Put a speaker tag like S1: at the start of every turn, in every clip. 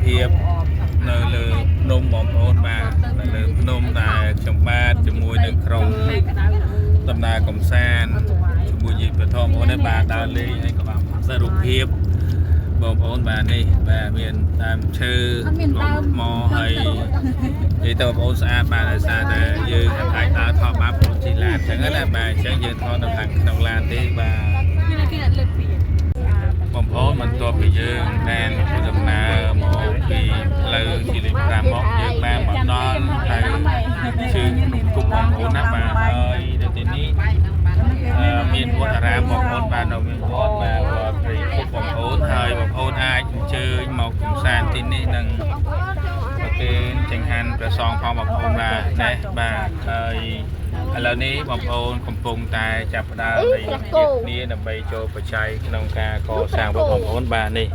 S1: ភាពនៅលើភ្នំបងប្អូនបាទនៅលើភ្នំដែលខ្ញុំបាទជាមួយនឹងក្រុមដំណើរកំសាន្តជាមួយយាយប្រធមបងប្អូននេះបាទដើរលេងហើយក៏បានផ្សាររូបភាពបងប្អូនបាទនេះបាទមានដើមឈើលំថ្មហើយនិយាយទៅបងប្អូនស្អាតបាទដោយសារតែយើងអាចដើរថតបានបងប្អូនជិះឡានអញ្ចឹងណាបាទអញ្ចឹងយើងថតនៅខាងក្នុងឡានទេបាទ
S2: គេអ្នកលើកពី
S1: បងប្អូនបន្ទាប់ពីយើងបានធ្វើដំណើរមកពីផ្លូវជាលេខ5មកយើងបានមកដល់ទៅជើងភ្នំគុំបងប្អូនណាបាទហើយនៅទីនេះមានវត្តអារាមបងប្អូនបាទនៅមានវត្តបាទវត្តព្រៃគុកបងប្អូនហើយបងប្អូនអាចអញ្ជើញមកកំសាន្តទីនេះនឹងប្រគេនចង្ហាន់ព្រះសង្ឃផងបងប្អូនបាទណាបាទហើយឥឡូវនេះបងប្អូនកំពុងតែចាប់ផ្ដើមនៃជាគ្នាដើម្បីចូលបច្ច័យក្នុងការកសាងវត្តបងប្អូនបាទនេះ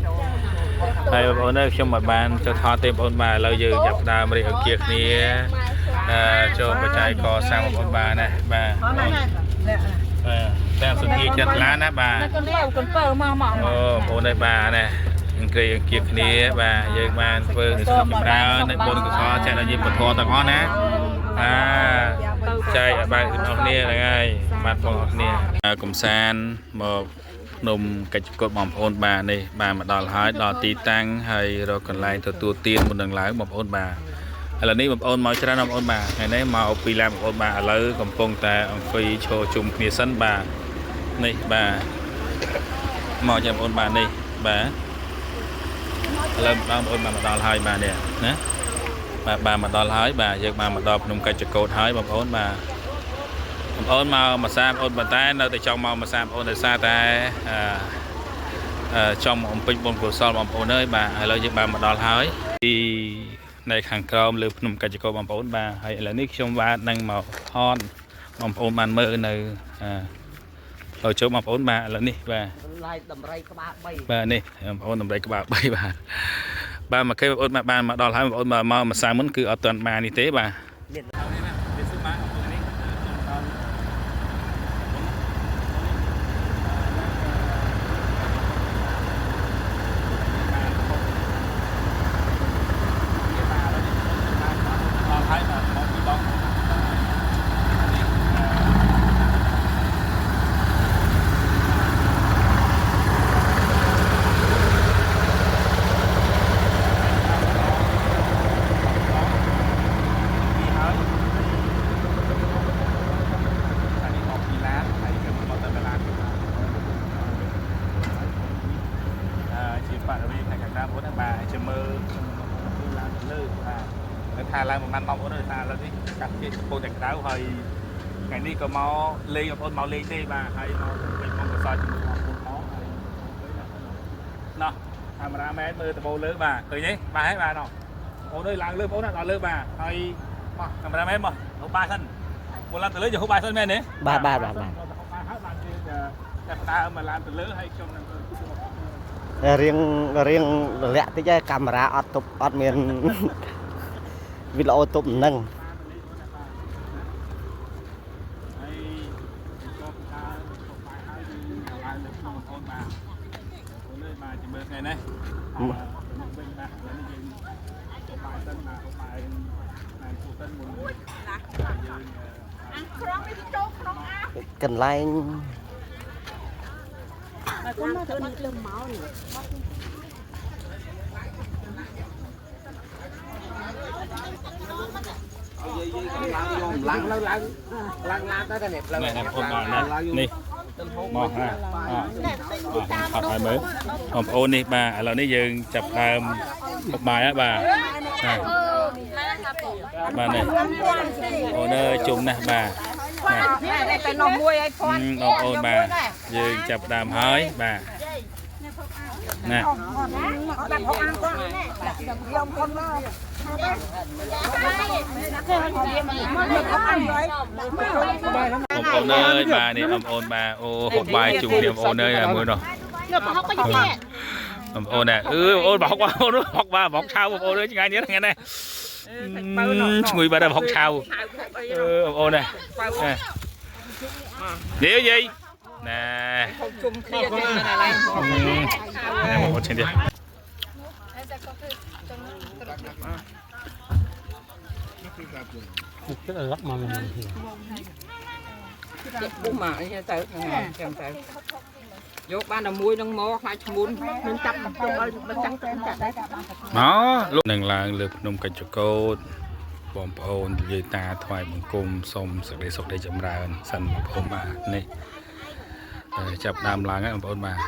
S1: ហើយបងប្អូនអើយខ្ញុំមិនបានចូលថតទេបងប្អូនបាទឥឡូវយើងចាប់ផ្ដើមរៀបអង្គាគ្នាចូលបច្ច័យកសាងបងប្អូនបាទណាបាទបាទតាមសន្តិចិត្តឡានណាបាទ
S2: កូនបើកូនបើមកមក
S1: អូបងប្អូនឯបាទណាអង្គាអង្គាគ្នាបាទយើងបានធ្វើចម្រើននៅបុណ្យកុសលចែកដល់យើងពធទាំងអស់ណាបាទចែកឲ្យបានទាំងអស់គ្នាហ្នឹងហើយបាទបងប្អូនគ្នាកំសាន្តមកភ្នំកិច្ចកុដបងប្អូនបាទនេះបានមកដល់ហើយដល់ទីតាំងហើយរកកន្លែងទទួលទានមុននឹងឡើងបងប្អូនបាទឥឡូវនេះបងប្អូនមកច្រើនបងប្អូនបាទថ្ងៃនេះមកពីឡានបងប្អូនបាទឥឡូវកំពុងតែអង្គុយឈរជុំគ្នាសិនបាទនេះបាទមកចាំបងប្អូនបាទនេះបាទឥឡូវបងប្អូនបានមកដល់ហើយបាទនេះណាបាទបានមកដល់ហើយបាទយើងបានមកដល់ភ្នំកិច្ចកោតហើយបងប្អូនបាទបងប្អូនមកមួយសាបងប្អូនប៉ុន្តែនៅតែចង់មកមួយសាបងប្អូនដោយសារតែអឺចង់មកអំពេញបុណ្យកុសលបងប្អូនអើយបាទឥឡូវយើងបានមកដល់ហើយទីនៅខាងក្រោមលើភ្នំកិច្ចកោតបងប្អូនបាទហើយឥឡូវនេះខ្ញុំបាទនឹងមកថតបងប្អូនបានមើលនៅអឺផ្លូវចូលបងប្អូនបាទឥឡូវនេះបាទ
S3: ឡាយដំរីក្បាល3
S1: បាទនេះបងប្អូនដំរីក្បាល3បាទបាទមកគេបងប្អូនមកបានមកដល់ហើយបងប្អូនមកមកម្សិលមុនគឺអត់ទាន់បាននេះទេបាទ
S3: មាន
S1: ដល់ហើយបាទមកពីបងពីហើយអានេះមកពីឡានហើយក៏មកទៅឡានជាបរិវេណខាងក្រៅបងប្អូនបាទជាមើលឡើងទៅលើបាទនៅថាឡើងប្រហែលបងប្អូនថាឥឡូវនេះកាត់ជាកំពុងតែក្តៅហើយថ្ងៃនេះក៏មកលេងបងប្អូនមកលេងទេបាទហើយមកវិញមកកសលជាមួយបងប្អូនផងហើយណោះកាមេរ៉ាមែនមើលដបូលលើបាទឃើញទេបាទហើយបាទណោះបងប្អូនអើយឡើងលើបងប្អូនដល់លើបាទហើយមកកាមេរ៉ាមែនមកហូបបាយសិនមុនឡើងទៅលើយើងហូបបាយសិនមែនទេ
S3: បាទបាទបាទបាទ
S1: ហូបបាយហើយបានយើងតែផ្ដើមមកឡើងទៅលើហើយខ្ញុំនឹង
S3: រៀងរៀងរលាក់តិចហើយកាមេរ៉ាអត់ទប់អត់មាន វីដេអូទប់នឹង
S1: ហើយក៏ផ្ដើមហូបបាយហើយយើងឡើងលើក្នុងបងប្អូនបាទអូនអើយបាទជំរឿថ្ងៃនេះវិញបាទឥឡូវនេះយើងហូបបាយសិនបាទហូបបាយបានពោះសិនមុនយើង
S2: អានក្រុងនេះចូលក្នុងអា
S3: កន្លែង
S2: កូនមកទៅនេះលើមកនេះ
S4: ឡើងឡើងឡើងឡើងឡើងទៅតែនេះផ្លូវ
S1: នេះបងប្អូនបាទណានេះមកណាអត់ឲ្យមើលបងប្អូននេះបាទឥឡូវនេះយើងចាប់ដើមហូបបាយហើយបាទណាបាទនេះអូនអើយជុំណាស់បាទណា
S2: តែនំមួយឲ្យភ័ណ្ឌ
S1: បងប្អូនបាទយើងចាប់ដើមហើយបាទណា
S2: ដាក់ហុកអានគាត់យកคนមក
S1: បងប្អូនអើយបាទនេះបងប្អូនបាទអូហូបបាយជុំគ្នាបងប្អូនអើយមើលនោះ
S2: យកហុកក៏យក
S1: បងប្អូនណាអឺបងប្អូនបោកបងប្អូនបោកបាទបោកឆៅបងប្អូនអើយថ្ងៃនេះថ្ងៃនេះឈ្ងុយបាទបោកឆៅអឺបងប្អូនណានេះយាយណែ
S2: ជុំគ្នាទៅណាឡើយ
S1: ណែបងប្អូនឈ្ងុយទៀត
S2: តែក៏គឺ
S4: ពុះមកនេះទៅហ្នឹងចឹងទៅយកបានតែមួយនឹងមកខ្លាចឈ្មោះ
S2: នឹងចាប់ទៅឲ្យមិនចាំទៅចាក់ដែរ
S1: មកលោកនឹងឡើងលើភ្នំកិច្ចកោតបងប្អូននិយាយតាថ្វាយបង្គំសូមសេចក្តីសុខដីចម្រើនសិនបងប្អូនបាទនេះចាប់ដើមឡើងហើយបងប្អូនបាទ។